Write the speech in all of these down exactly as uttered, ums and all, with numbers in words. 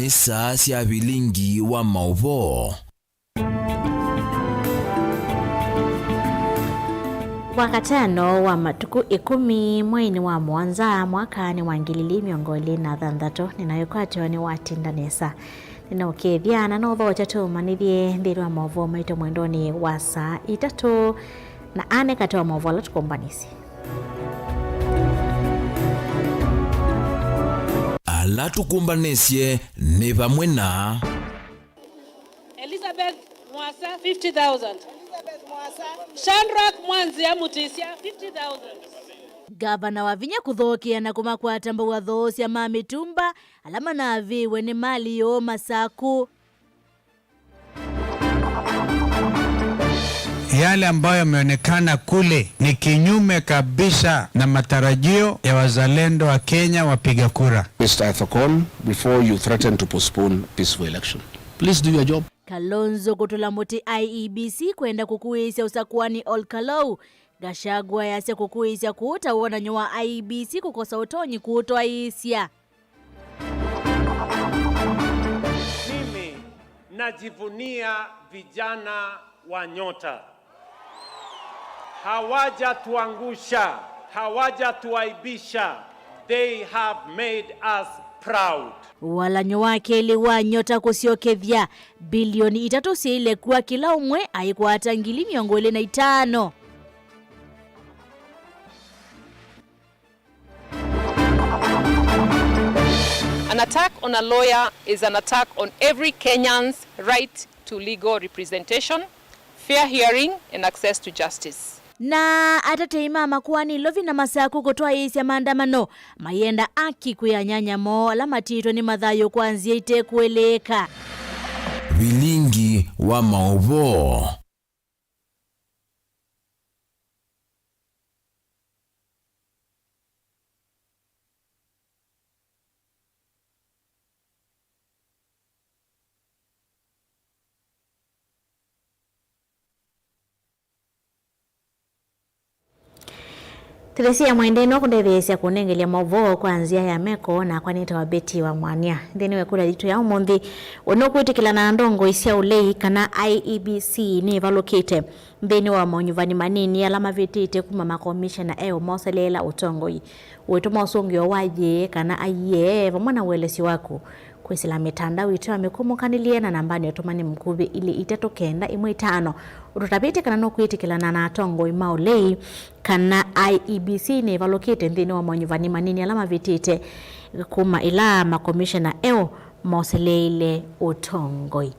Saa sya vilingi wa maũvoo. Wakatano wa matukũ ĩkũmi mweinĩ wa mũonza mwakanĩ wa ngili ili mĩongo ĩlĩ na thanthatũ, nĩnaĩkwatyo nĩ watinda nesa. Nĩnaũkethya na nothokya tũmanĩthye nthĩnĩ wa maũvoo maitũ mwendonĩ wa saa itatũ, na ane katĩ wa maũvoo ala tũkũmbanĩsye. Ala tũkũmbanĩsye nĩ vamwe na Elizabeth Mwasa, fifty thousand. Shandrak Mwanzia Mutisya, fifty thousand. Ngavana wa vinya kũthokea na kũmakwata mbau athoosya ma mĩtumba ala manavĩwe nĩ mali yoo Masaku. Yale ambayo yameonekana kule ni kinyume kabisa na matarajio ya wazalendo wa Kenya wapiga kura. Mister Ethekon, before you threaten to postpone peaceful election, please do your job. Kalonzo kũtũla mũtĩ I E B C kwenda kũkuĩĩsya ũsakuani Ol Kalou. Gachagua easya kũkuĩĩsya kũu ta wonany'o wa I E B C kũkosa ũtonyi kũũtwaĩĩsya. Mimi najivunia vijana wa Nyota. Hawajatuangusha, hawajatuaibisha. They have made us proud. Walany'o wa kelĩ wa Nyota kũsyokethya bilioni itatũ syaile kua kĩla ũmwe aikwata ngili mĩongo ĩlĩ na itano. An attack on a lawyer is an attack on every Kenyan's right to legal representation, fair hearing, and access to justice. Na atetei ma makoani Ilovi na Masaku kũtwaĩĩsya maandamano mayenda aki kwĩ anyanya moo ala matiĩtwe nĩ mathayũ kwa nzĩa itekũeleeka. Vilingi wa maũvoo. Tethesia Mwende no kũndetheesya kũnengelya maũvoo kwa nzĩa ya meko, nakwa nĩtawa Betty wa Mwania. Nthĩnĩ wa ĩkũlyo yitũ ya ũmũnthĩ, we nũkwĩtĩkĩlana na ndongoi sya ũlei kana I E B C nĩvalũkĩte nthĩnĩ wa maunyuvani manini ala mavĩtĩte kuma makomishena eũ moseleela ũtongoi? Wĩtũma ũsũngĩo wa yĩĩ kana aiee vamwe na ũelesyo waku kwĩsĩla mĩtandao itũ ya mĩkũmũkanĩlye na nambanĩ ya ũtũmani mũkuvĩ ilĩ itatũ kenda ĩmwe itano, ũtũtavĩtye kana nũkwĩtĩkĩlana na atongoi ma ũlei kana I E B C nĩvalũkĩte nthĩnĩ wa maunyuvani manini ala mavĩtĩte kuma ĩla makomishena eũ moseleile ũtongoi.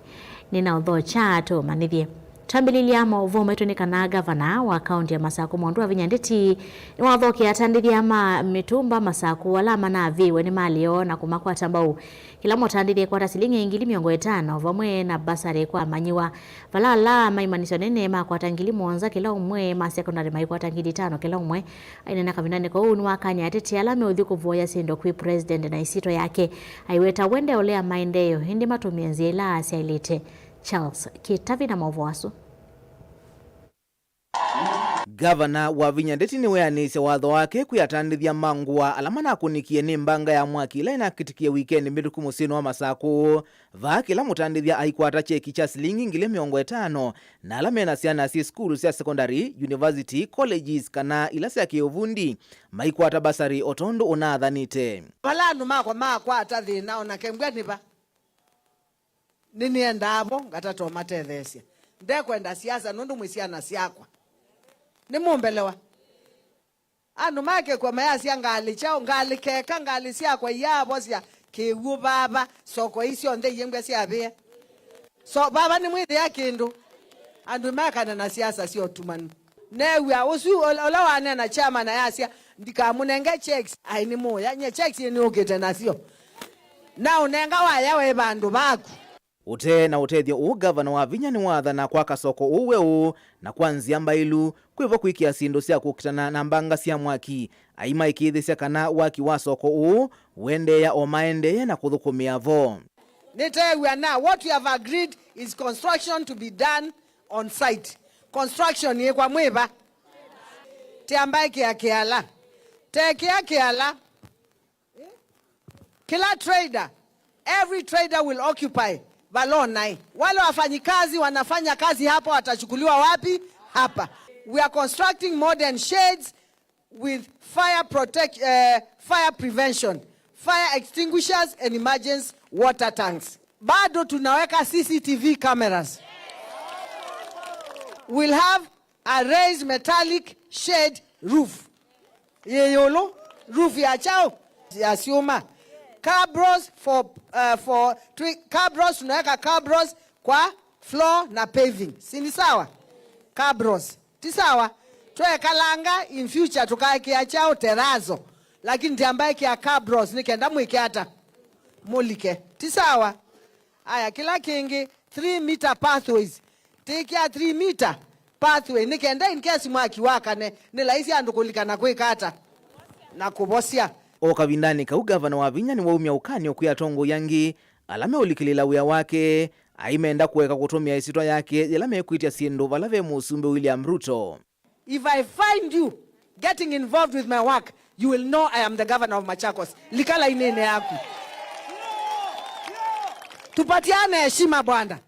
Nĩnaũthokya tũmanĩthye. Twambĩlĩlya maũvoo maitũ nĩ kana ngavana wa kaũntĩ ya Masaku Mwandu wa Vinya Ndeti nĩwathokea atandĩthya ma mĩtumba Masaku ala manavĩwe nĩ mali yoo na kũmakwata mbau. Kĩla mũtandĩthya ekwata silingi ngili mĩongo ĩtano vamwe na basarĩ kwa amanyĩw'a, vala ala maimanisyo nene makwata ngili mũonza kĩla ũmwe, ma sekondalĩ maikwata ngili itano kĩla ũmwe. Aineena kavindanĩ kau nĩwakany'a ateti ala meũthi kũvoya syĩndũ kwĩ President na ĩsyĩtwa yake. Aiweta we ndeũlea maendeeo, ĩndĩ matũmĩe nzĩa ila syaĩlĩte. Charles Kĩtavi na maũvoo asu. Ngavana Wavinya Ndeti nĩweanĩisye watho wake kwĩ atandĩthya ma ngũa ala manakũnĩkie nĩ mbanga ya mwaki ĩla ĩnakĩtĩkie wikendi mĩtũku mũsyĩnĩ wa Masakũ, vaa kĩla mũtandĩthya aikwata kyeki kya silingi ngili mĩongo ĩtano, na ala mena syana syĩ sukulu sya sekondalĩ, university, colleges, kana ila sya kĩũvundi maikwata basarĩ o tondũ ũnaathanĩte. Vala andũ makwa makwata thĩna, o nake mbw'a nĩ va. Nĩnĩendaa vo, ngatata ũmatetheesya. Ndekwenda siasa nũndũ mwĩ syana syakwa. Nĩmũmbelewa? Andũ makekwa mayasya ngalĩ kyaũ, ngalĩ keka, ngalĩ syakwa iyaavosya kĩw'ũ vava, soko ii syonthe iĩ mbw'a syavĩe. So, vava nĩmwĩthĩa kĩndũ. Andũ makana na siasa sya ũtumanu. Neew'a ũsu ũla, ũla waneena chairman ayasya, "Ndikamũnenge checks," aĩ nĩmũya, nye checks ii nĩũkĩte nasyo. Na ũnenga waya we vandũ vaku. Ũtee na ũtethyo ũũ, ngavana Wavinya nĩwaathana kwaka soko ũũ weũ, na kwa nzĩa mbaĩlu, kwĩvo kwĩkĩa syĩndũ sya kũkitana na mbanga sya mwaki. Aimaĩkĩĩthĩsya kana waki wa soko ũũ ũendeea o maendeeye na kũthũkũmĩa vo. Nĩteew'a na what we have agreed is construction to be done on site. Construction yĩkwa mwĩva? Teambaĩkĩa kĩala. Tekĩa kĩala. Kĩla trader Every trader will occupy vala ũnaĩ. Wale wafanyikazi wanafanya kazi hapa watachukuliwa wapi? Hapa. We are constructing modern sheds with fire protect, eh, fire prevention, fire extinguishers and emergency water tanks. Bado tunaweka C C T V cameras. We'll have a raised metallic shade roof. Yĩ ĩũlũ, roof ya kyaũ? Ya syũma. Cabros for, uh, for twi-, cabros, tunaweka cabros kwa floor na paving. Si ni sawa? Cabros. Ti sawa? Twekalanga in future tũkaekea kyaũ? Terrazzo. Lakini ndiamba ekea cabros nĩ kenda mwĩke ata? Mũlike. Ti sawa? Aya, kĩla kĩngĩ, three meter pathways. Tĩkĩa three meter pathway, nĩ kenda in case mwaki wakane, nĩ laisi andũ kũlika na kwĩka ata? Na kũvosya. O kavindanĩ kau, Gavana Wavinya nĩwaumya ũkany'o kwĩ atongoi angĩ ala meũlikĩlĩĩla wĩa wake, aimenda kũeka kũtũmĩa ĩsyĩtwa yake yĩla mekwĩtya syĩndũ vala ve Mũsumbĩ William Ruto. If I find you getting involved with my work, you will know I am the governor of Machakos. Lika lainĩnĩ yaku. Tupatiane heshima bwana.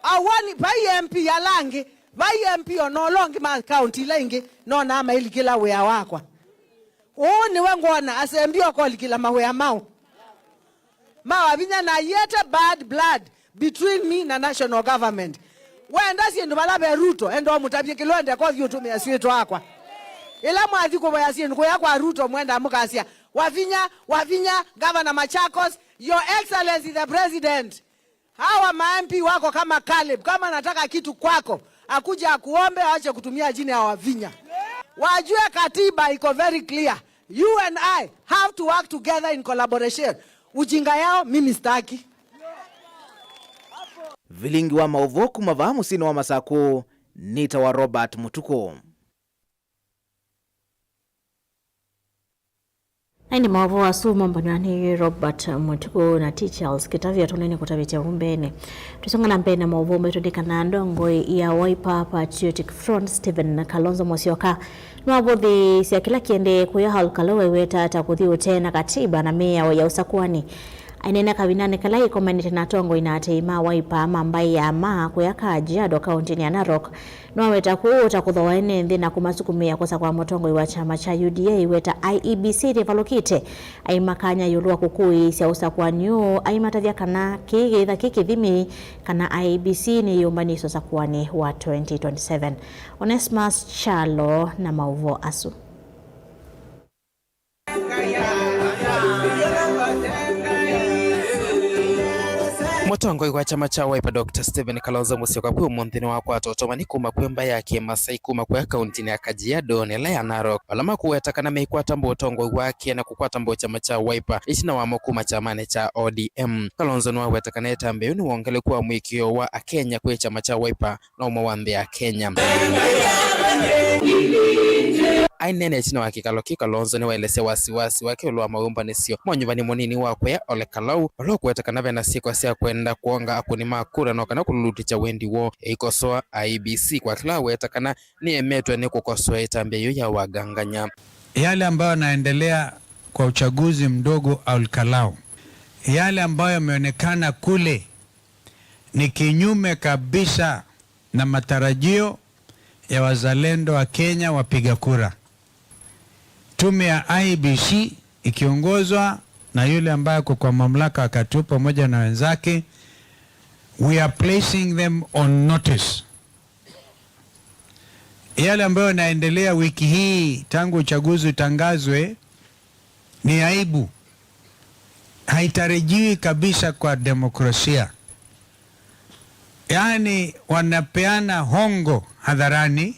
Awani, vai M P ala angĩ, vai M P ona ũla ũngĩ ma county ila ingĩ, nonaa mailikĩla wĩa wakwa. Ũũ nĩwe ngwona asembi okolikĩla mawĩa mau. Ma Wavinya na aiete bad blood between me na national government. Wenda syĩndũ vala ve Ruto, enda ũmũtavye kĩla ũende kothi ũtũmĩa syĩtwa akwa. Ĩla mwathi kũvoya syĩndũ kũya kwa Ruto, mwenda mũkasya, "Wavinya, Wavinya, Governor Machakos, Your Excellency the President." Hawa ma M P wako kama Caleb, kama anataka kitu kwako, akuje akuombe, aache kutumia jina ya Wavinya. Wajue katiba iko very clear. You and I have to work together in collaboration. Ujinga yao mimi sitaki. Vilingi wa maũvoo kuma vaa mũsyĩnĩ wa Masakũ, nĩtawa Robert Mũtukũ. Na ĩndĩ maũvoo asu mombanwa nĩ Robert Mũtukũ na ti Charles Kĩtavya tũnene kũtavĩtya ũmbene. Tũsonga na mbee na maũvoo maitũ nĩ kana ndongoi ya Wiper Patriotic Front Stephen Kalonzo Musyoka nĩwavũthĩĩsya kĩla kĩendee kũya Ol Kalou aiweta ta kũthi ũtee na katiba na mĩao ya ũsakũani. Aineena kavindanĩ kala ĩkomanĩte na atongoi na atei ma Wiper ma mbaĩ ya Maa kũya Kajiado kaũntĩnĩ ya Narok, nĩwaweta kũũ ta kũthooa ene nthĩ na kũmasukumĩa kũsakũa mũtongoi wa kyama kya U D A aiweta I E B C nĩvalũkĩte. Aimakany'a ĩũlũ wa kũkũĩĩsya ũsakũani ũũ, aimatavya kana kĩĩ kĩĩtha kĩ kĩthimi kana I E B C nĩyĩũmbanĩsye ũsakũani wa twenty twenty-seven. Onesmus Kyalo na maũvoo asu. Mũtongoi wa kyama kya Wiper, Doctor Stephen Kalonzo Musyoka, kwĩ ũmũnthĩ nĩwakwata ũtũmani kuma kwĩ mbaĩ ya Kĩmasai kuma kũya kauntinĩ ya Kajiado na ĩla ya Narok, vala makũweta kana meikwata mbau ũtongoi wake na kũkwata mbau kyama kya Wiper ĩtina wamo kuma kyamanĩ kya O D M. Kalonzo nĩwaweta kana ĩtambya yĩu nĩ wongeleku wa mũĩkĩĩo wa Akenya kwĩ kyama kya Wiper na ũmwe wa nthĩ ya Kenya. Aineena ĩtina wa kĩkalo kĩu, Kalonzo nĩwaelesya wasiwasi wake ĩũlũ wa mawĩũmbanĩsyo ma ũnyuvani mũnini wa kũya Ole Kalou, vala ũkũweta kana vena syĩko sya kwenda kwonga akũni ma kura no kana kũlulutĩkya wendi woo, eikosoa I E B C kwa kĩla aweta kana nĩyemetwe nĩ kũkosoa ĩtambya yĩu ya waganganya. Yale ambayo yanaendelea kwa uchaguzi mdogo Ol Kalou, yale ambayo yameonekana kule ni kinyume kabisa na matarajio ya wazalendo wa Kenya wapiga kura. Tume ya I E B C ikiongozwa na yule ambaye ako kwa mamlaka wakati huu pamoja na wenzake, we are placing them on notice. Yale ambayo yanaendelea wiki hii tangu uchaguzi utangazwe ni aibu. Haitarajiwi kabisa kwa demokrasia. Yaani, wanapeana hongo hadharani.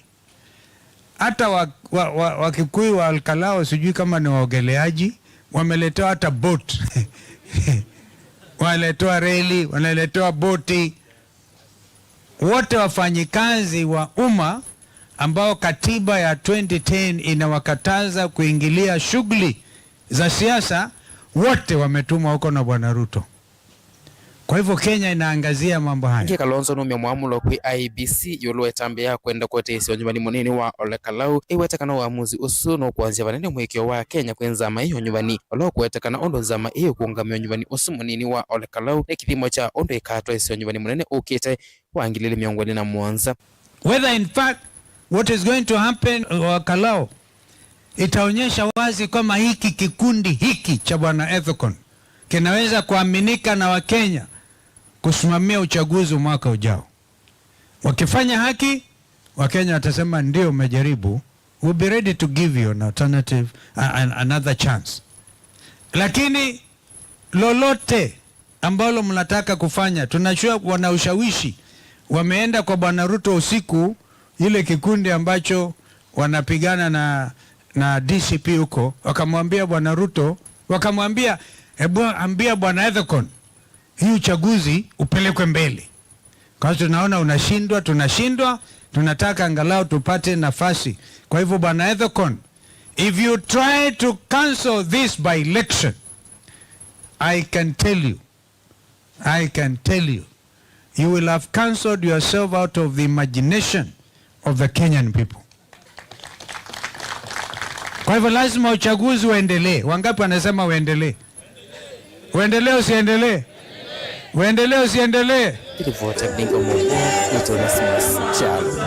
Hata wa, wa, wa, Wakikuyu wa Ol Kalou, sijui kama ni waogeleaji, wameletewa hata boat. Wanaletewa reli, wanaletewa boti. Wote wafanyikazi wa umma ambao katiba ya twenty ten inawakataza kuingilia shughuli za siasa, wote wametumwa huko na Bwana Ruto. Kwa hivyo Kenya inaangazia mambo haya. Nake Kalonzo nũmya mwamũlo kwĩ I E B C ĩũlũ wa ĩtambya ya kwenda kũete ĩseo nyuvani mũnini wa Ole Kalau, aiweta kana ũamuzi ũsu nũkũanzya vanene mũĩkĩĩo wa Kenya kwĩ nzama ĩĩ ya ũnyuvani, vala ũkũweta kana ũndũ nzama ĩĩ ĩkũũngamĩa ũnyuvani ũsu mũnini wa Ole Kalau nĩ kĩthimo kya ũndũ ĩkatwaĩsya ũnyuvani mũnene ũkĩte wa ngili ilĩ mĩongo ĩlĩ na mũonza. Whether in fact what is going to happen Ole Kalau itaonyesha wazi kwamba hiki kikundi hiki cha Bwana Ethekon kinaweza kuaminika na Wakenya kusimamia uchaguzi mwaka ujao. Wakifanya haki, Wakenya watasema, "Ndio, umejaribu, we'll be ready to give you an alternative, a- an- another chance." Lakini lolote ambalo mnataka kufanya, tunajua wana ushawishi wameenda kwa Bwana Ruto usiku, ile kikundi ambacho wanapigana na na D C P huko, wakamwambia Bwana Ruto, wakamwambia, "Hebu ambia Bwana Ethekon hii uchaguzi upelekwe mbele, kwa sababu tunaona unashindwa, tunashindwa, tunataka angalau tupate nafasi." Kwa hivyo Bwana Ethekon, if you try to cancel this by election, I can tell you, I can tell you, you will have cancelled yourself out of the imagination of the Kenyan people. Kwa hivyo lazima uchaguzi uendelee. Wangapi wanasema uendelee? Uendelee usiendelee? Uendelee usiendelee? Ripoti ya Bingo Mungu, naitwa Onesmus Kyalo.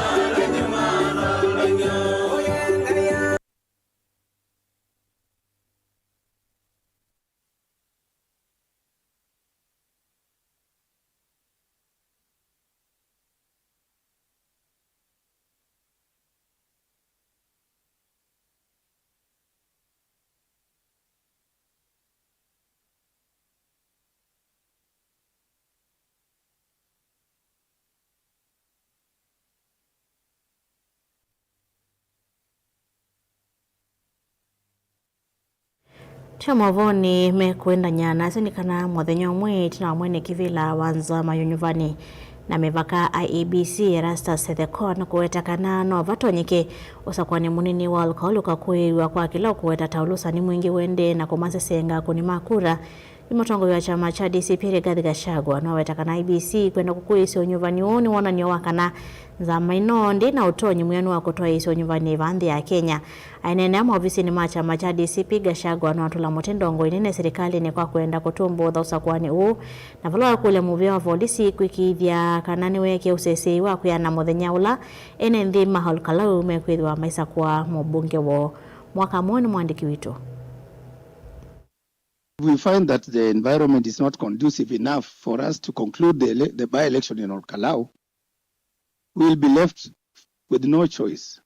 Tyo movonĩ mekũendany'a nasyo nĩ kana mũthenya ũmwe ĩtina wa mwene kĩvĩla wa nzama ya ũnyuvani na mĩvaka I E B C Erastus Ethekon kũweta kana no vatonyeke ũsakũani mũnini wa Ol Kalou ũkakũĩw'a kwa kĩla ũkũweta ta ũlũsani mwingĩ ũendee na kũmasesenga akũni ma kura, nĩ mũtongoi wa kyama kya D C P Rigathi Gachagua noweta kana I E B C kwenda kũkũĩĩsya ũnyuvani ũũ nĩ wonany'o wa kana nzama ĩno ndĩ na ũtonyi mwĩanu wa kũtwaĩĩsya ũnyuvani va nthĩ ya Kenya. Aineenea maovisinĩ ma kyama kya D C P, Gachagua nĩwatũla mũtĩ ndongoi nene silikalĩnĩ kwa kwenda kũtũmbũtha ũsakũanĩ ũũ, na vala wakũlya mũvĩa wa volisi kwĩkĩĩthya kana nĩweekie ũseseei wa kwĩana mũthenya ũla ene nthĩ ma Ol Kalou mekwĩthĩwa maisakũa mũmbunge woo. Mwaka Mweũ nĩ mwandĩki witũ. If we find that the environment is not conducive enough for us to conclude the, ele- the by-election in Ol Kalou, we will be left with no choice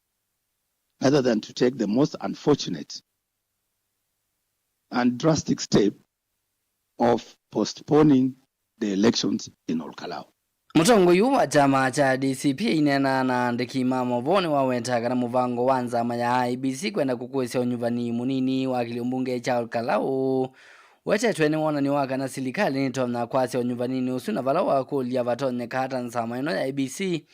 other than to take the most unfortunate and drastic step of postponing the elections in Ol Kalou. Mũtongoi ũũ wa kyama kya D C P aineenaa na aandĩki ma movoo nĩwawetaa kana mũvango wa nzama ya I E B C kwenda kũkũĩsya ũnyuvani mũnini wa kĩlĩo mbunge kya Ol Kalou ũwetetwe nĩ wonany'o wa kana silikalĩ nĩtonya kwasya ũnyuvaninĩ ũsu na vala wakũlya vatonyeka ata nzama ĩno ya I E B C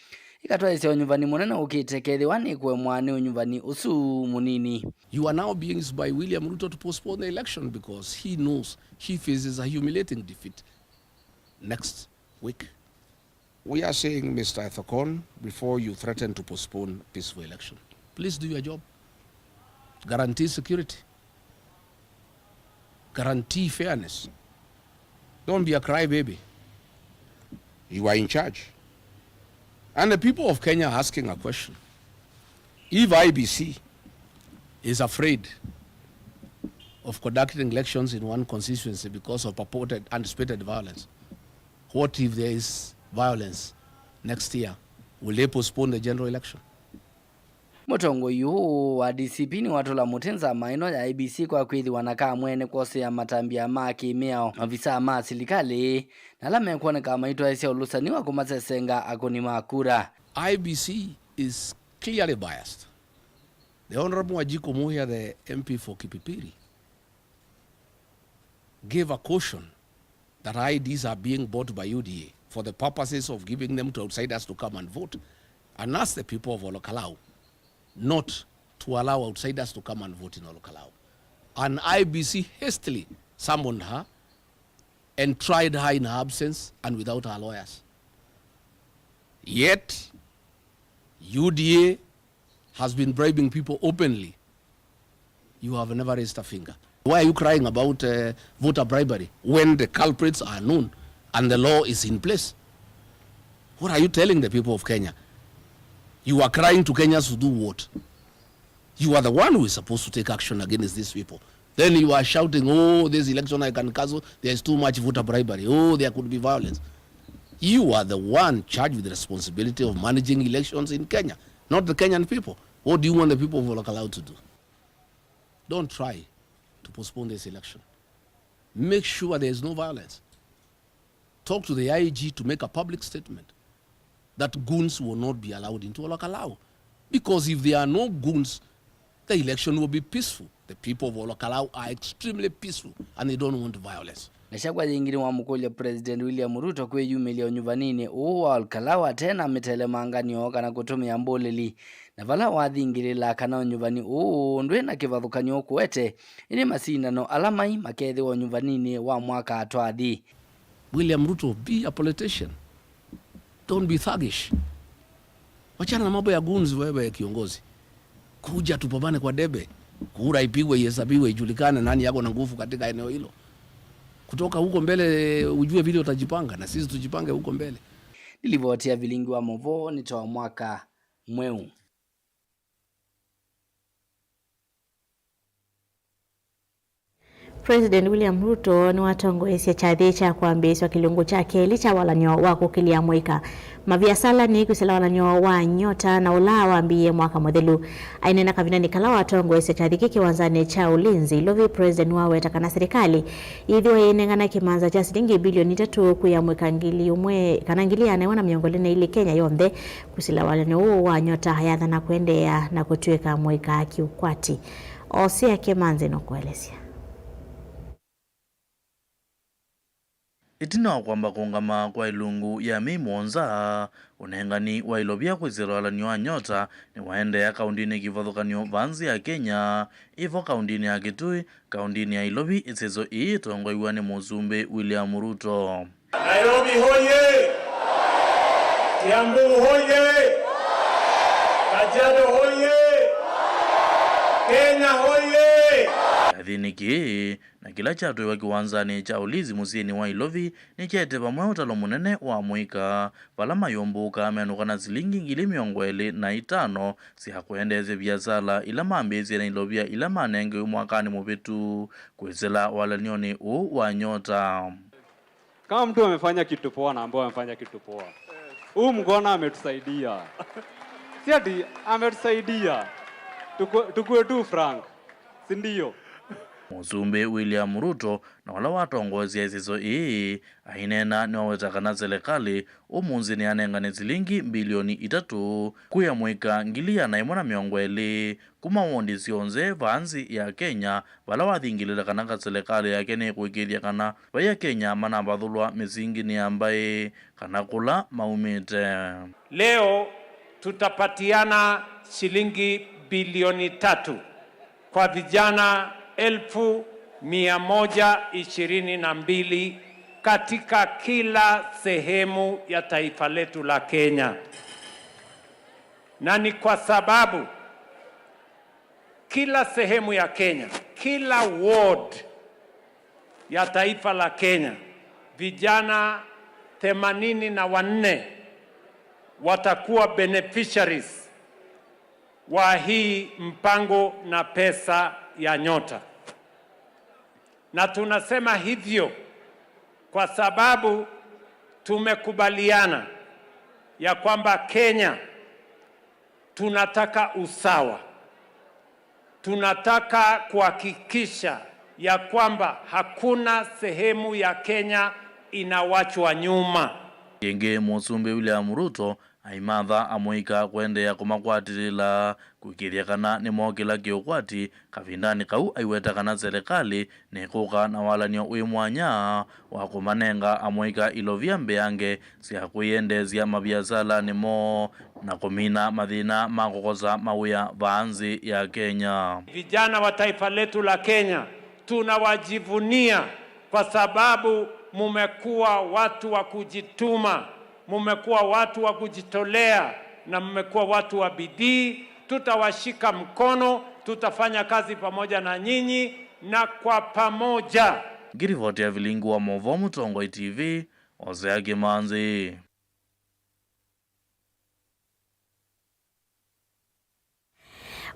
ĩkatwaĩsya ũnyuvani mũnene ũkĩte kethĩwa nĩkũemwa nĩ ũnyuvani ũsu mũnini. You are now being used by William Ruto to postpone the election because he knows he faces a humiliating defeat next week. We are saying, Mister Ethekon, before you threaten to postpone peaceful election, please do your job. Guarantee security. Guarantee fairness. Don't be a crybaby. You are in charge. And the people of Kenya are asking a question. If I E B C is afraid of conducting elections in one constituency because of purported anticipated violence, what if there is violence next year? Will they postpone the general election? Mũtongoi ũũ wa D C P nĩwatũla mũtĩ nzama ĩno ya I E B C kwa kwĩthĩwa na kamwene kwosea matambya ma kĩ-mĩao, mavisaa ma silikalĩ, na ala mekwoneka maitwaĩsya ũlũsani wa kũmasesenga akũni ma kura. I E B C is clearly biased. The Honorable Wanjikũ Mũhĩa, the M P for Kipipiri, gave a caution that I Ds are being bought by U D A for the purposes of giving them to outsiders to come and vote, and ask the people of Ol Kalou not to allow outsiders to come and vote in Ol Kalou. And I E B C hastily summoned her and tried her in her absence and without her lawyers. Yet, U D A has been bribing people openly. You have never raised a finger. Why are you crying about, uh, voter bribery when the culprits are known and the law is in place? What are you telling the people of Kenya? You are crying to Kenyans to do what? You are the one who is supposed to take action against these people. Then you are shouting, "Oh, this election I can cancel. There is too much voter bribery. Oh, there could be violence." You are the one charged with the responsibility of managing elections in Kenya, not the Kenyan people. What do you want the people of Olkalau to do? Don't try to postpone this election. Make sure there is no violence. Talk to the I G to make a public statement that goons will not be allowed into Olkalau. Because if there are no goons, the election will be peaceful. The people of Olkalau are extremely peaceful and they don't want violence. Gachagua yĩngĩ nĩwamũkũlya President William Ruto kwĩyumĩlya ũnyuvaninĩ ũũ wa Olkalau ate na mĩtelemanganĩo kana kũtũmĩa mbũlĩli, na vala wathingĩlĩla kana ũnyuvani ũũ ndwĩ na kĩvathũkany'o ũkũete, ĩndĩ masindano ala mai makethĩwa ũnyuvaninĩ wa mwaka twathi. William Ruto, be a politician. Don't be thuggish. Wachana na mambo ya goons wewe kiongozi. Kuja tupambane kwa debe. Kura ipigwe, ihesabiwe, ijulikane nani yako na nguvu katika eneo hilo. Kutoka huko mbele ujue vile utajipanga na sisi tujipange huko mbele. Nĩ livoti ya Vilingi wa Mauvoo nĩ ta wa mwaka mweũ. President William Ruto nĩwatongoesye kyathĩ kya kwambĩĩsya kĩlungu kya kelĩ kya walan'yo wa kũkĩlya amũika maviasala nĩ kwĩsĩla walan'yo wa Nyota na ũla wambĩĩe mwaka mũthelu. Aineena kavindanĩ kala watongoesye kyathĩ kĩ kĩwanzanĩ kya Ulinzi Ilovi, President nĩwaweta kana serikali yĩthĩwa yĩnengane kĩmanza kya silingi bilioni itatũ kwĩ amũika ngili ũmwe kana ngili ĩana ĩmwe na mĩongo ĩlĩ na ilĩ Kenya yonthe. Kwĩsĩla walan'yo ũũ wa Nyota, ayathana kũendeea na kũtw'ĩka mũika kĩũkwati. Osea Kemanzi nũkũelesya. Ĩtina wa kwamba kũũngama kwa ĩlungu ya myei mũonza, ũnengani wa ilovia kwĩsĩla walan'yo wa Nyota nĩwaendeea kaũndĩnĩ kĩvathũkany'o vaa nzĩ ya Kenya, ĩvo kaũndĩnĩ ya Kitui, kaũndĩnĩ ya Ilovi, ĩseso ĩĩ ĩtongoew'a nĩ Mũsumbĩ William Ruto. Nairobi hoye! Kiambu hoye! Kajiado hoye! Kenya hoye! Kyathĩnĩ kĩĩ na kĩla kyatwĩwa kĩwanzanĩ kya Ulinzi mũsyĩnĩ wa Ilovi nĩkyaete vamwe ũtalo mũnene wa mũika, vala mayũmbũka menũka na silingi ngili mĩongo ĩlĩ na itano sya kũendeesya viasala ila mambĩĩsye na ilovia ila manengewe mwakanĩ mũvĩtu kwĩsĩla walan'yonĩ ũũ wa Nyota. Kama mtu amefanya kitu poa, naambiwa amefanya kitu poa. Huyu mkono ametusaidia. Si ati ametusaidia. Tukue, tukue tu frank. Si ndio? Mũsumbĩ William Ruto, na ũla watongoesya ĩseso ĩĩ, aineena nĩwaweta kana selekalĩ ũmũnthĩ nĩyanengane silingi mbilioni itatũ kwĩ amũika ngili ĩana ĩmwe na mĩongo ĩlĩ kuma wondi syonthe vaa nthĩ ya Kenya, vala wathingĩlĩla kana ka selekalĩ yake nĩkũĩkĩĩthya kana vai Akenya manavathũlwa mĩsinginĩ ya mbaĩ kana kũla maumĩte. Leo tutapatiana shilingi bilioni tatu kwa vijana elfu mia moja ishirini na mbili katika kila sehemu ya taifa letu la Kenya. Na ni kwa sababu kila sehemu ya Kenya, kila ward ya taifa la Kenya, vijana themanini na wanne watakuwa beneficiaries wa hii mpango na pesa ya Nyota. Na tunasema hivyo kwa sababu tumekubaliana ya kwamba Kenya tunataka usawa. Tunataka kuhakikisha ya kwamba hakuna sehemu ya Kenya inawachwa nyuma. Ĩngĩ, Mũsumbĩ William Ruto aimatha amũika kũendeea kũmakwatĩlĩla kũĩkĩĩthya kana nĩmokĩla kĩũkwati kavindanĩ kau aiweta kana selekalĩ nĩkũka na walan'yo wĩ mwanya wa kũmanenga amũika ilovia mbeange sya kwĩyendeesya maviasalanĩ moo na kũmina mathĩna ma kũkosa mawĩa vaa nthĩ ya Kenya. Vijana wa taifa letu la Kenya, tunawajivunia kwa sababu Mumekuwa watu wa kujituma, mumekuwa watu wa kujitolea, na mmekuwa watu wa bidii. Tutawashika mkono, tutafanya kazi pamoja na nyinyi na kwa pamoja. Ngirivoti ya vilingi wa mauvoo Mũtongoi T V, Hosea Kĩmanzi.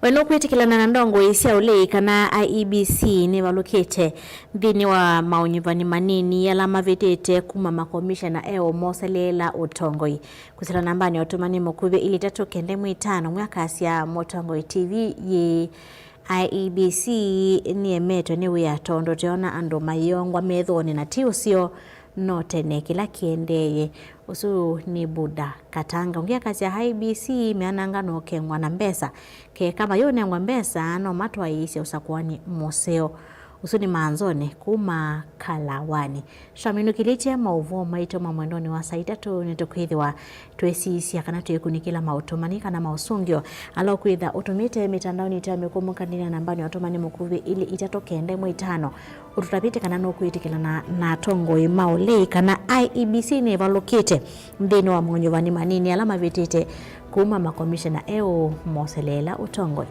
We nũkwĩtĩkĩlana na ndongoi sya ũlei kana I E B C nĩvalũkĩte nthĩnĩ wa maũnyuvani manini ala mavĩtĩte kuma makomishena eũ moseleela ũtongoi? Kwĩsĩla nambanĩ ya ũtũmani mũkuvĩ ilĩ itatũ kenda ĩmwe ĩtano, mwakasya Mũtongoi T V yĩ I E B C nĩemetwe nĩ wĩa tondũ tũyona andũ mayĩongwa methonĩ na ti ũseo, no tene kĩla kĩendeeye. Ũsu nĩ Buddha Katanga. Ũngĩ akasya I E B C meananga no kengwa na mbesa. Keka mayũnengwa mbesa no matwaĩĩsye ũsakũani mũseo. Ũsu nĩ Manzoni kuma Kalawani. Twaminũkĩlĩtye maũvoo maitũ ma mwendonĩ wa saa itatũ, nĩtũkwĩthĩwa twĩsisya kana twĩkunĩkĩla maũtũmani kana maũsũngĩo ala ũkwĩtha ũtũmĩte mĩtandaonĩ itũ ya mĩkũmũkanĩlya nambanĩ ya ũtũmani mũkuvĩ ilĩ itatũ kenda ĩmwe ĩtano. Ũtũtavĩte kana nũkwĩtĩkĩlana na atongoi ma ũlei kana I E B C nĩvalũkĩte nthĩnĩ wa maũnyuvani manini ala mavĩtĩte kuma makomishena eũ moseleela ũtongoi.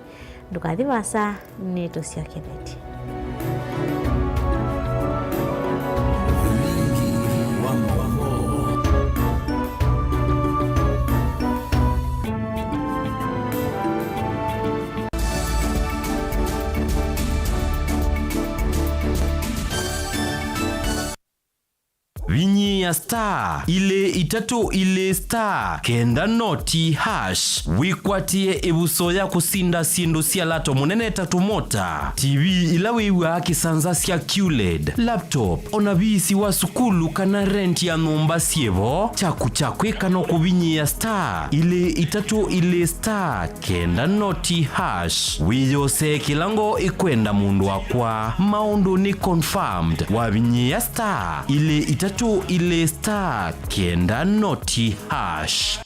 Ndũkathi vaasa, nĩtũsyokethĩtye. Vinyĩĩa star ilĩ itatũ ilĩ star kenda noti hash wĩkwatĩe ĩvuso ya kũsinda syĩndũ sya lato mũnene ta tũmota, T V ila wĩw'aa kĩsanza sya Q led, laptop, o na visi wa sukulu kana rent ya nyũmba syĩ vo. Kyaku kya kwĩka no kũvinyĩĩa star ilĩ itatũ ilĩ star kenda noti hash wĩyosee kĩla ngoo ĩkwenda mũndũ wakwa. Maũndũ nĩ confirmed. Wavinyĩĩa star ilĩ itatũ ilĩ star kenda noti hash.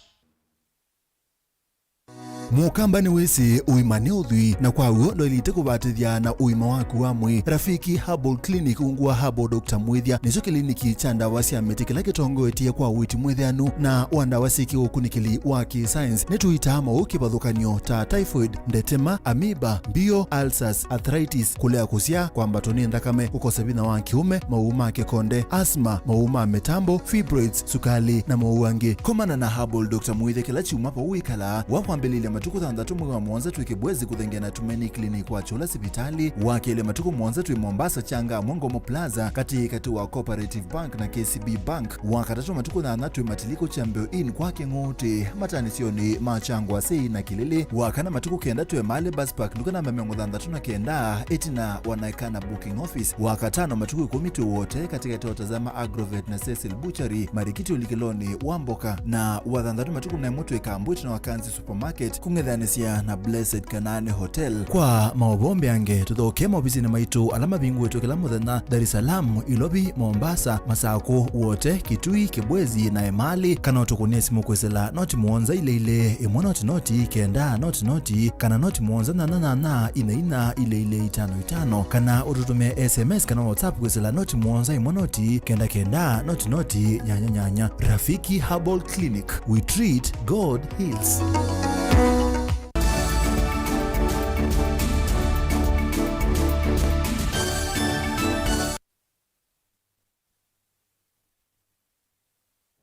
Mũkamba nĩwĩsĩ ũima nĩ ũthwii, na kwa w'o ndwaĩlĩte kũvatĩthya na ũima waku wa mwĩĩ. Rafiki Herbal Clinic ungu wa Herbal Doctor Mwĩthya nĩkyo kĩliniki kya ndawa sya mĩtĩ kĩla kĩtongoetye kwa ũiiti mwĩthĩanu na wa ndawa syĩ kĩũkunĩkĩli wa kĩ-science. Nĩtũitaa maũũ kĩvathũkany'o ta typhoid, ndetema, amoeba, mbio, ulcers, arthritis, kũlea kũsyaa, kwambatwa nĩ nthakame, kũkosa vinya wa kĩũme, maũũ ma kĩkonde, asthma, maũũ ma mĩtambo, fibroids, sukali, na maũũ angĩ. Komana na Herbal Doctor Mwĩthya kĩla kyumwa vau wĩkalaa. Wa kwambĩlĩlya matukũ thanthatũ mwei wa mũonza twĩ Kibwezi kũthengea na Tumaini Clinic wa Chula sivitalĩ. Wa kelĩ matukũ mũonza twĩ Mombasa Changamwe Ngomo Plaza katĩ katĩ wa Cooperative Bank na K C B Bank. Wa katatũ matukũ nyanya twĩ Matiliko Champion Inn kwa Kĩng'ũtĩ, mataanĩsyonĩ ma Changwa Sei na Kilili. Wa kana matukũ kenda twĩ Emali Bus Park, nduka namba mĩongo thanthatũ na kenda, ĩtina wa Naikana Booking Office. Wa katano matukũ ĩkũmi twĩ Wote, katĩkatĩ wa Tazama Agrovet na Cecil Butchery, marikiti ũlikĩlonĩ wa mboka. Na wa thanthatũ matukũ na ĩmwe twĩ Kambu, ĩtina wa Kanzi Supermarket, kũng'ethanĩsya na Blessed Kanaani Hotel. Kwa maũvoo mbeange, tũthokee maovisinĩ maitũ ala mavingũĩtwe kĩla mũthenya, Dar es Salaam, Ilovi, Mombasa, Masakũ, Wote, Kitui, Kibwezi, na Emali, kana ũtũkũnĩe simũ kwĩsĩla noti mũonza ilĩ ilĩ, ĩmwe noti noti, kenda noti noti, kana noti mũonza nyanya nyanya, inya inya, ilĩ ilĩ, itano itano, kana ũtũtũmĩe S M S kana WhatsApp kwĩsĩla noti mũonza ĩmwe noti, kenda kenda, noti noti, nyanya nyanya. Rafiki Herbal Clinic, we treat, God heals.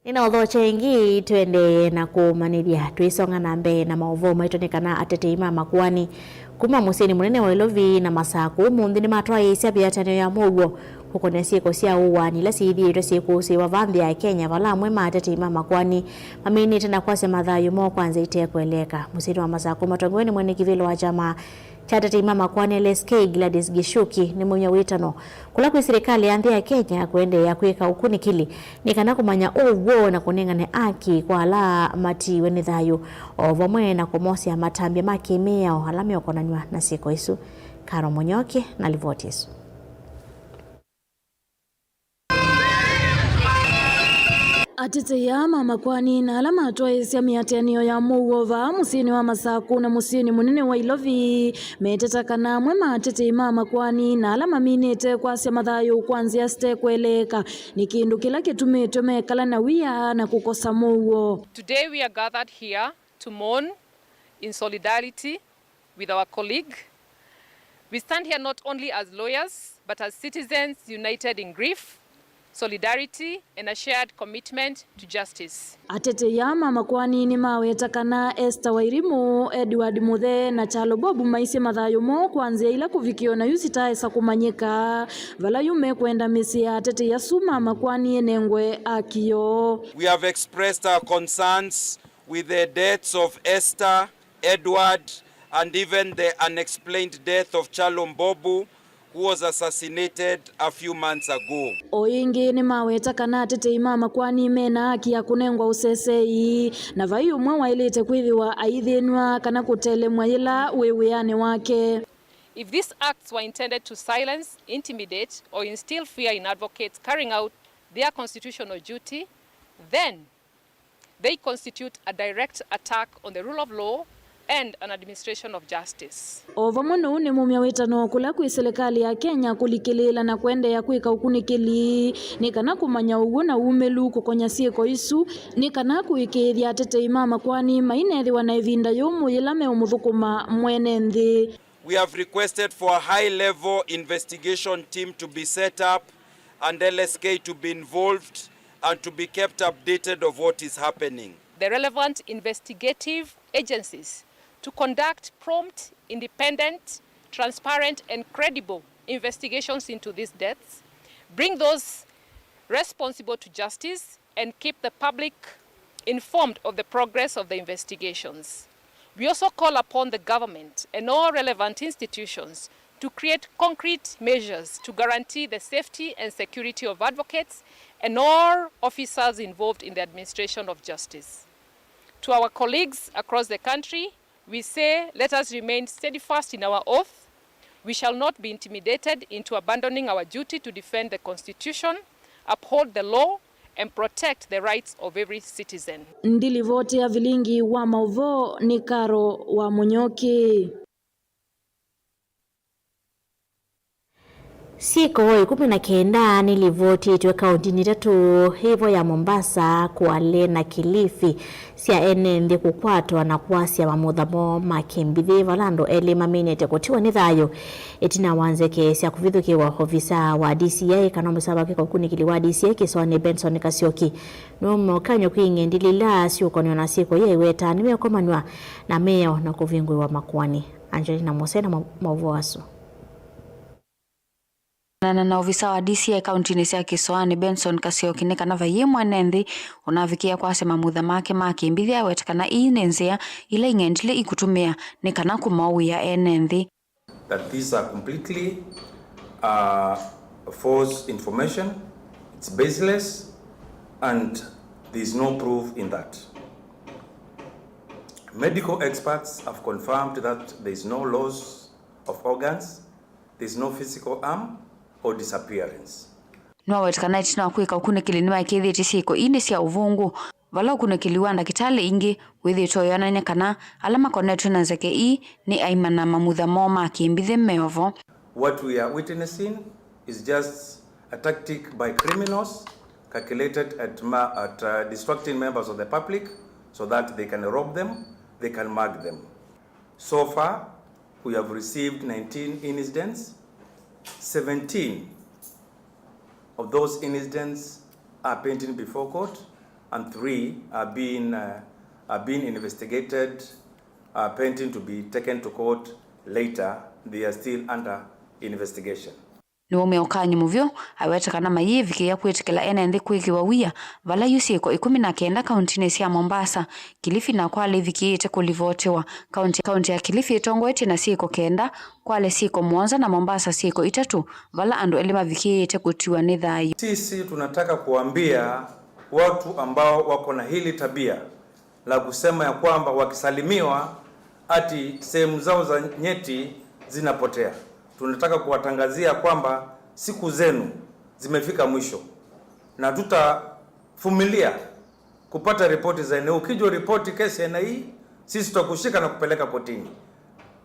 Nĩnaũthokya ĩngĩ, tũendee na kũũmanĩthya. Twĩsonga na mbee na maũvoo maitũ nĩ kana atetei ma makoani kuma mũsyĩnĩ mũnene wa Ilovi na Masakũ ũmũnthĩ nĩmatwaĩĩsya vĩatanĩo ya mũuo kũkonea syĩko sya ũaani ila syĩthĩĩtwe syĩkũsĩĩwa vaa nthĩ ya Kenya, vala amwe ma atetei ma makoani maminĩte na kwasya mathayũ moo kwa nzĩa itekweleeka. Mũsyĩnĩ wa Masakũ matongoew'e nĩ mwene kĩvĩla wa kyama kya atetei ma makoani L S K Gladys Gichuki nĩmaumya wĩtano kũla kwĩ silikalĩ ya nthĩ ya Kenya kũendeea kwĩka ũkunĩkĩli nĩ kana kũmanya ũw'o na kũnengane aki kwa ala matiiwe nĩ thayũ, o vamwe na kũmosea matambya ma kĩ-mĩao ala meũkonanw'a na syĩko isu. Karo Mũnyoki na livoti ĩsu. Atetei aa ma makoani na ala matwaĩĩsya mĩatĩanĩo ya mũuo vaa mũsyĩnĩ wa Masaku na mũsyĩnĩ mũnene wa Ilovi meteta kana amwe ma atetei ma makoani na ala maminĩte kwasya mathayũ kwa nzĩa sitekweleeka nĩ kĩndũ kĩla kĩtumĩtwe mekala na wia na kũkosa mũuo. Today we are gathered here to mourn in solidarity with our colleague. We stand here not only as lawyers, but as citizens united in grief, solidarity, and a shared commitment to justice. Atetei aa ma makoani nĩmaweta kana Esther Wairimu, Edward Muthe, na Kyalo Bob maisye mathayũ moo kwa nzĩa ila kũvikĩa onayu sitaesa kũmanyĩka, vala yu mekwenda mĩsyĩ ya atetei asu ma makoani ĩnengwe haki yoo. We have expressed our concerns with the deaths of Esther, Edward, and even the unexplained death of Kyalo Mbobu, who was assassinated a few months ago. O ĩngĩ nĩmaweta kana atetei ma makoani mena haki ya kũnengwa ũsesei, na vai ũmwe waĩlĩte kwĩthĩwa aithĩnw'a kana kũtelemw'a yĩla wĩ wĩanĩ wake. If these acts were intended to silence, intimidate, or instill fear in advocates carrying out their constitutional duty, then they constitute a direct attack on the rule of law and an administration of justice. O vamwe na ũu, nĩmumya wĩtano kũla kwĩ silikalĩ ya Kenya kũlikĩlĩĩla na kũendeea kwĩka ũkunĩkĩli nĩ kana kũmanya ũw'o na umĩlu kũkonya syĩko isu, nĩ kana kũĩkĩĩthya atetei ma makoani mainethĩwa na ĩvinda yũmũ yĩla meũmũthũkũma mwene nthĩ. We have requested for a high-level investigation team to be set up and L S K to be involved and to be kept updated of what is happening. The relevant investigative agencies to conduct prompt, independent, transparent, and credible investigations into these deaths, bring those responsible to justice, and keep the public informed of the progress of the investigations. We also call upon the government and all relevant institutions to create concrete measures to guarantee the safety and security of advocates and all officers involved in the administration of justice. To our colleagues across the country, we say, let us remain steadfast in our oath. We shall not be intimidated into abandoning our duty to defend the Constitution, uphold the law, and protect the rights of every citizen. Ndilivoti ya vilingi wa maũvoo nĩ Karo wa Mũnyoki. Syĩko ĩkũmi na kenda nilivotĩtwe kaũntinĩ itatũ, ĩvo ya Mombasa, Kwale na Kilifi, sya ene nthĩ kũkwatwa na kwasya mamutha moo ma kĩmbithĩ, vala andũ elĩ maminĩte kũtiwa nĩ thayũ ĩtina wa nzeke sya kũvithũkĩwa. Ovisa wa D C I kana mũsavakĩ kwa ũkunĩkĩli wa D C I kĩsoanĩ, Benson Kasioki, nũmokany'a kwĩ ing'endilĩ ila syũkonwa na syĩko yaiweta nĩmeũkomanw'a na mĩao na kũvingũĩwa makoani. Angelina Mose na ma-, maũvoo asu. Kũneena na ovisa wa D C I kauntinĩ sya Kĩsoanĩ, Benson Kasioki, nĩ kana vaiĩ mwene nthĩ ũnavikĩĩa kwasya mamutha make ma kĩmbithĩ, awete kana ii nĩ nzĩa ila ing'endilĩ ikũtũmĩa nĩ kana kũmaũĩa ene nthĩ. That these are completely, uh, false information, it's baseless, and there is no proof in that. Medical experts have confirmed that there is no loss of organs, there is no physical harm or disappearance. Nĩwaweta kana ĩtina wa kwĩka ũkunĩkĩli nĩmaĩkĩĩthĩtye syĩko ii nĩ sya ũvũngũ, vala ũkunĩkĩli wa ndakĩtalĩ ingĩ wĩthĩĩtwe ũyonany'a kana ala makonetwe na nzeke ii nĩ aima na mamutha moo ma kĩmbithĩ me o vo. What we are witnessing is just a tactic by criminals calculated at ma-, at, uh, distracting members of the public so that they can rob them, they can mug them. So far, we have received nineteen incidents. Seventeen of those incidents are pending before court, and three are being, uh, are being investigated, are pending to be taken to court later. They are still under investigation. Nĩwaumya ũkany'o mũvyũ, aweta kana mayĩĩvikĩĩa kwĩtĩkĩla ene nthĩ kwĩkĩwa wia vala yu syĩko ĩkũmi na kenda kauntinĩ sya Mombasa, Kilifi na Kwale ivikĩĩte kũlivotiwa. Kaunti, kaunti ya Kilifi ĩtongoetye na syĩko kenda, Kwale syĩko mũonza na Mombasa syĩko itatũ, vala andũ elĩ mavikĩĩte kũtiwa nĩ thayũ. Sisi tunataka kuambia watu ambao wako na hili tabia la kusema ya kwamba wakisalimiwa ati sehemu zao za nyeti zinapotea. Tunataka kuwatangazia kwamba siku zenu zimefika mwisho, na tutavumilia kupata ripoti za eneo. Ukija uripoti kesi ya aina hii, sisi tutakushika na kupeleka kotini,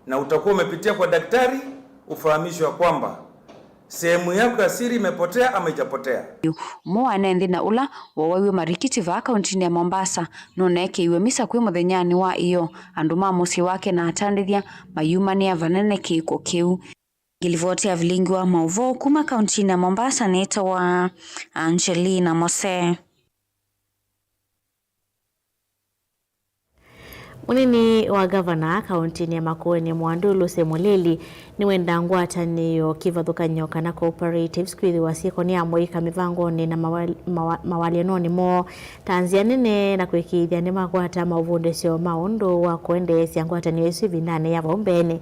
na utakuwa umepitia kwa daktari ufahamishwe ya kwamba sehemu yako ya siri imepotea ama ijapotea. Ũmwe wa ene nthĩ na ũla wowaiw'e marikiti vaa kauntinĩ ya Mombasa nũneekĩiwe misa kwĩ mũthenyanĩ wa ĩyoo andũ ma mũsyĩ wake na atandĩthya mayumanĩa vanene kĩko kĩu. Ngĩlivoti ya vilingi wa maũvoo kuma kauntinĩ ya Mombasa nĩtawa Angelina Mose. Mũnini wa ngavana kauntinĩ ya Makueni Mwandu Lucy Mulili nĩwenda ngwatanĩo kĩvathũkany'o kana cooperatives kwĩthĩwa syĩko nĩ amũika mĩvangonĩ na mawa- mawa- mawalyanonĩ moo ta nzĩa nene na kwĩkĩĩthya nĩmakwata maũvundĩsyo ma ũndũ wa kũendeesya ngwatanĩo ĩsu ĩvindanĩ ya vau mbeenĩ.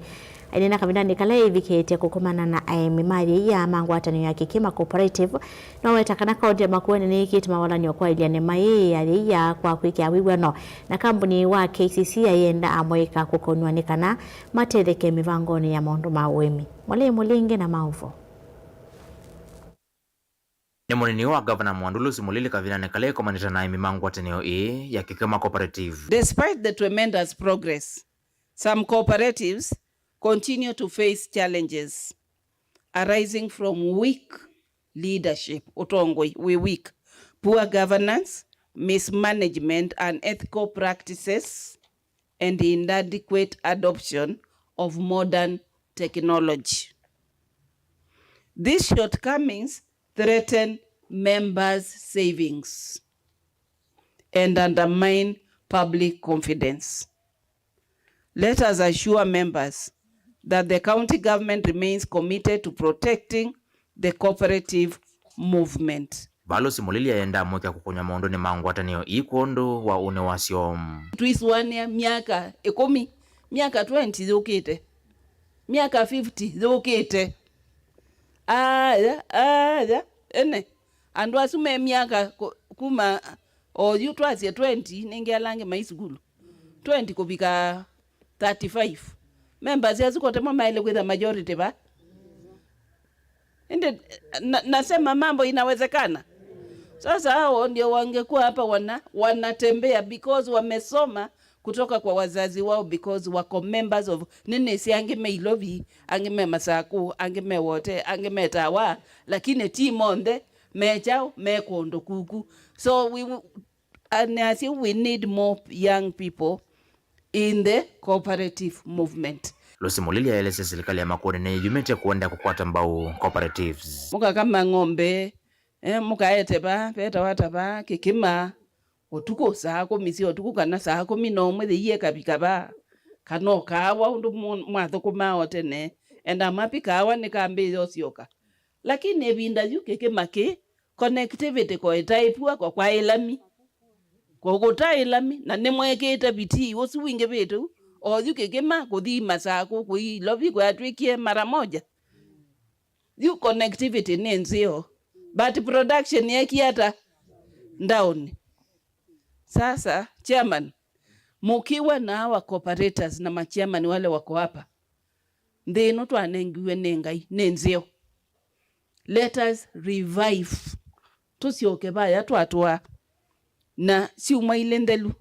Aineena kavindanĩ kala eĩvikĩĩtye kũkomana na aĩmi ma yĩia ma ngwatanĩo ya Kĩkĩma Cooperative, noweta kana kaunti ya Makueni nĩĩkĩte mawalany'o kwaĩlya nĩma ĩĩ ya yĩia kwa kwĩkĩa wĩw'ano na kambuni wa K C C ayenda amũika kũkonw'a nĩ kana matetheke mĩvangonĩ ya maũndũ ma ũĩmi. Mwalei Mũlinge na maũvoo. Nĩ mũnini wa ngavana Mwandu Lucy Mulili kavindanĩ kala ĩkomanĩte na aĩmi ma ngwatanĩo ĩĩ ya Kĩkĩma Cooperative. Despite the tremendous progress, some cooperatives continue to face challenges arising from weak leadership, ũtongoi wĩ weak, poor governance, mismanagement, unethical practices, and inadequate adoption of modern technology. These shortcomings threaten members' savings and undermine public confidence. Let us assure members that the county government remains committed to protecting the cooperative movement. Vaa Lucy Mulili ayendaa mũika kũkũny'a maũndũnĩ ma ngwatanĩo ii kwondũ wa ũnĩ wasyo. Tũisũanĩa myaka ĩkũmi, myaka twenty yũkĩte, myaka fifty yũkĩte. Aya, aya, ene, andũ asu me myaka kũ- kuma oyu twasye twenty, nĩngĩ ala angĩ mai sukulu. Twenty kũvika thirty-five. Members asu kote mo maĩle kwĩtha majority va? Ĩndĩ na- nasema mambo inawezekana. Sasa hao ndio wangekuwa hapa wana- wanatembea because wamesoma kutoka kwa wazazi wao, because wako members of, nĩnĩsĩ angĩ me Ilovi, angĩ me Masaku, angĩ me Wote, angĩ me Tawa, lakini ti monthe me kyaũ, me kũndũ kuku. So we, and as you, we need more young people in the cooperative movement. Lucy Mulili aelesya silikalĩ ya Makueni nĩyumĩtye kũendeea kũkwata mbau cooperatives. Mũkakama ng'ombe, eh, mũkaete va, vetawa ta va Kĩkĩma, ũtukũ saa kũmi sya ũtukũ kana saa kũmi na ũmwe yĩie kavika va, kana o kaawa ũndũ mũ- mwathũkũmaa o tene, enda mapi kaawa nĩ kambĩĩa ũsyoka. Lakini ĩvinda yu Kĩkĩma kĩ connectivity ko ĩtaĩ poor, ko kwaĩ lami. Ko kũtaĩ lami, na nĩmwekĩte vitii ũsu wingĩvĩte u, o yu Kĩkĩma kũthi Masakũ, kũi Ilovi kwatw'ĩkie mara moja. Yu connectivity nĩ nzeo, but production yekie ata? Down. Sasa, chairman, mkiwa na hawa cooperators na machairman wale wako hapa, nthĩ ĩno twanengiwe nĩ Ngai nĩ nzeo. Let us revive. Tũsyoke vaya twatũa. Na syumwa ilĩ nthelu,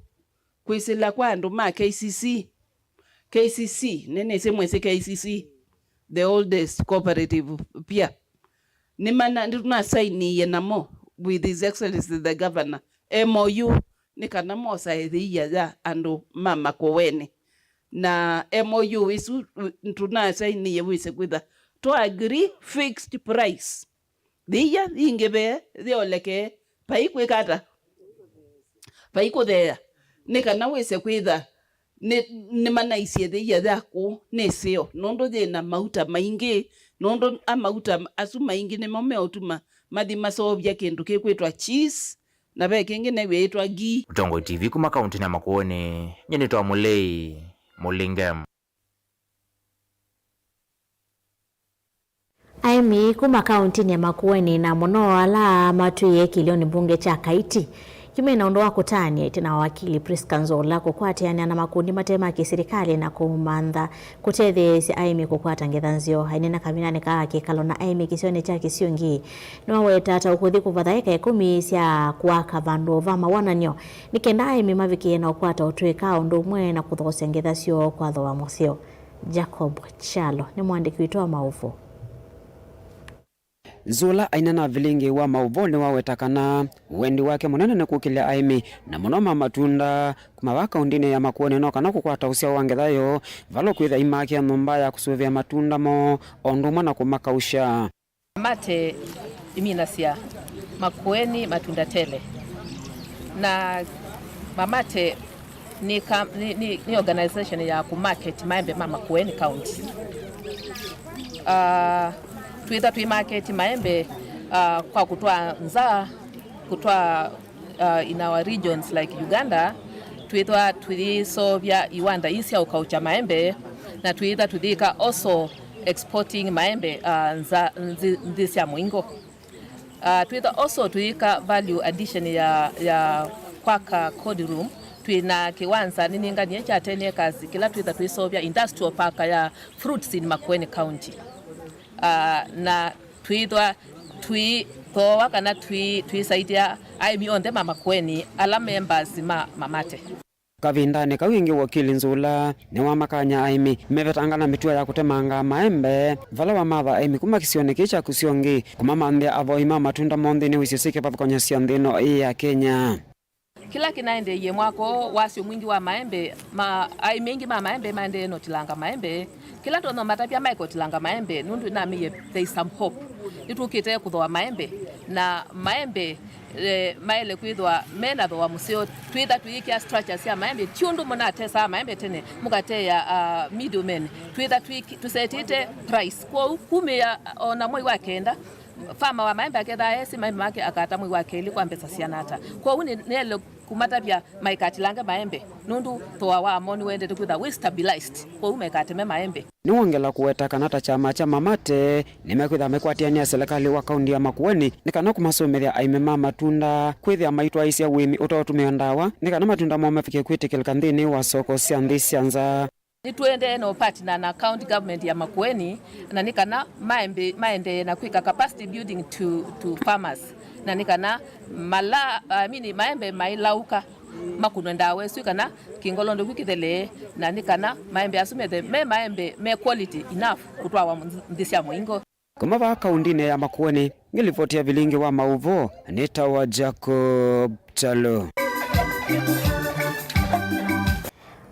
kwĩsĩla kwa andũ ma K C C. K C C, nĩnĩsĩ mwĩsĩ K C C, the oldest cooperative pia. Nĩmana- nĩtũnasainiie namo with His Excellency the Governor M O U, nĩ kana mosae yĩia ya andũ ma Makueni. Na M O U ĩsu tũnasainiie wĩse kwĩtha twa agree fixed price. Yĩia yingĩvee yĩolekee, vai kwĩka ata? Vai kũtheea. Nĩ kana wĩse kwĩtha nĩ- nĩmanaisye yĩia yaku nĩ ĩseo, nũndũ yĩ na mauta maingĩ, nũndũ amauta asu maingĩ nĩmo meũtuma mathi maseũvya kĩndũ kĩkwĩtwa cheese, na ve kĩngĩ new'e yĩtwa ghee. Ũtongoi T V kuma kauntinĩ ya Makueni, nyie nĩtawa Mũlei Mũlinge. Aĩmi kuma kauntinĩ ya Makueni na mũno ala matwĩe kĩlĩonĩ mbunge kya Kaiti Kiumya na ũndũ wa kũtanĩa ĩtina wa wakili Prisca Nzũla kũkwatĩanĩa na makundi mate ma kĩsilikalĩ na kũmantha kũtetheesya aĩmi kũkwata ngetha nzeo. Aineena kavindanĩ kaa kĩkalo na aĩmi kĩsionĩ kya Kĩsiũngĩ, nĩwaweta ta ũkũthi kũvatha eka ĩkũmi sya kwaka vandũ va mawonany'o nĩ kenda aĩmi mavikĩe na ũkwata ũtũĩka ũndũ ũmwe na kũthoosya ngetha syoo kwa thooa mũseo. Jacob Kyalo nĩ mũandĩki witũ wa maũvoo. Nzũla aineena na vilingi wa maũvoo nĩwaweta kana wendi wake mũnene nĩ kũkĩlya aĩmi, na mũno ma matunda, kuma va kaũndĩnĩ ya Makueni no kana kũkwata ũsyao wa ngetha yoo, vala ũkwĩthĩa aimakĩa nyũmba ya kũsũvĩa matunda moo, o ũndũ ũmwe na kũmakausya. Mamate ĩminasya Makueni matunda tele, na Mamate nĩ ka-, nĩ, nĩ, nĩ organization ya kũmarket maembe ma Makueni County. Ah, twĩtha twĩ market maembe, ah, kwa kũtwaa nza, kũtwaa, ah, in our regions like Uganda, twĩthwa tũyĩseũvya iwanda ii sya ũkaũkya maembe, na twĩtha tũyĩka also exporting maembe, ah, nza, nthĩ, nthĩ sya mũingo. Ah, twĩtha also tũyĩka value addition ya, ya kwaka cold room. Twĩ na kĩwanza nĩnĩnganie kya ten acres kĩla twĩtha twĩseũvya industrial park ya fruits in Makueni County. Ah, na twĩthwa twĩthooa kana twĩ-, twĩsaidia aĩmi onthe ma Makueni ala members ma Mamate. Kavindanĩ kau ĩngĩ, wakili Nzũla nĩwamakany'a aĩmi mevetanga na mĩtuo ya kũtemanga maembe, vala wamatha aĩmi kuma kĩsionĩ kĩĩ kya Kĩsiũngĩ kũmamanthĩa avoi ma matunda moo nthĩnĩ wa isio syĩ kĩvathũkany'o sya nthĩ ĩno ĩĩ ya Kenya. Kĩla kĩnaendeeie mwaka ũũ wasyo mwingĩ wa maembe, ma, aĩmi aingĩ ma maembe maendee na ũtilanga maembe. Kĩla ndonya matavya maeke ũtilanga maembe, nũndũ nĩnamĩie there is some hope. Nĩtũkĩte kũthooa maembe, na maembe, eh, maĩle kwĩthwa mena thooa mũseo. Twĩtha tũyĩkĩa structure sya maembe, ti ũndũ mũnatesaa maembe tene, mũkateea, ah, middlemen. Twĩtha tũsetĩte price. Kwoou kumĩa ona mwei wa kenda, farmer wa maembe akethaa esĩ maembe make akata mwei wa kelĩ kwa mbesa siana ata. Kwoou nĩ, nĩele kũmatavya maikatilange maembe, nũndũ thooa wamo nĩwendete kwĩthwa wĩ stabilized, kwoou maikateme maembe. Nĩwongela kũweta kana ta kyama kya Mamate nĩmekwĩthĩa maikwatĩanĩa silikalĩ wa kaũnti ya Makueni nĩ kana kũmasũmĩthya aĩmi ma matunda kwĩthĩa maitwaĩĩsya ũĩmi ũteũtũmĩa ndawa nĩ kana matunda moo mavike kwĩtĩkĩlĩka nthĩnĩ wa soko sya nthĩ sya nza. Nĩtũendee na ũpartner na county government ya Makueni, na nĩ kana maembe-, maendee na kwĩka capacity building to, to farmers, na nĩ kana mala, I mean, maembe mailaũka makũnwe ndawa ĩsu kana kĩngolondoku kĩthelee, na nĩ kana maembe asu methe me maembe me quality enough kũtwawa nthĩ sya mũingo. Kuma vaa kaũndĩnĩ ya Makueni, ngĩlivoti ya vilingi wa maũvoo, nĩtawa Jacob Kyalo.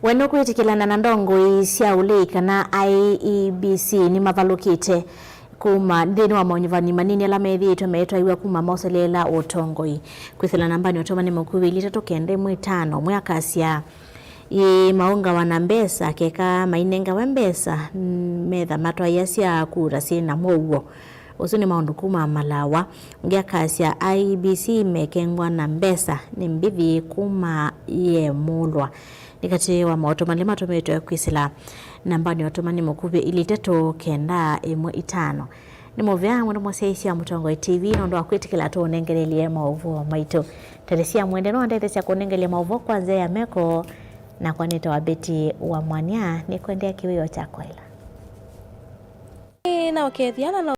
We nũkwĩtĩkĩlana na ndongoi sya ũlei kana I E B C nĩmavalũkĩte kuma nthĩnĩ wa maũnyuvani manini ala methĩĩtwe meetwaĩw'a kuma moseleela ũtongoi? Kwĩsĩla nambanĩ ũtũmani mũkuvĩ ilĩ itatũ kenda ĩmwe itano, ũmwe akasya, Ĩĩ, maũngawa na mbesa, keka mainengawa mbesa, mm, metha matwaĩasya kura syĩ na mũuo. Ũsu nĩ maũndũ kuma Malawa. Ũngĩ akasya, I E B C mekengwa na mbesa nĩ mbithi kuma yemũlwa. Nĩ katĩ wa maũtũmani matũmĩtwe kwĩsĩla nambanĩ ya ũtũmani mũkuvĩ ilĩ itatũ kenda ĩmwe itano. Nĩ mũvea mũno mũsyaĩĩsya Mũtongoi T V nũndũ wa kwĩtĩkĩla tũũnengelelye maũvoo maitũ. Teresia Mwende nĩwandetheesya kũnengelya maũvoo kwa nzĩa ya meko, nakwa nĩtawa Betty wa Mwania, nĩkwendea kĩwĩoo kya kwaĩla. Nĩnaũkethya na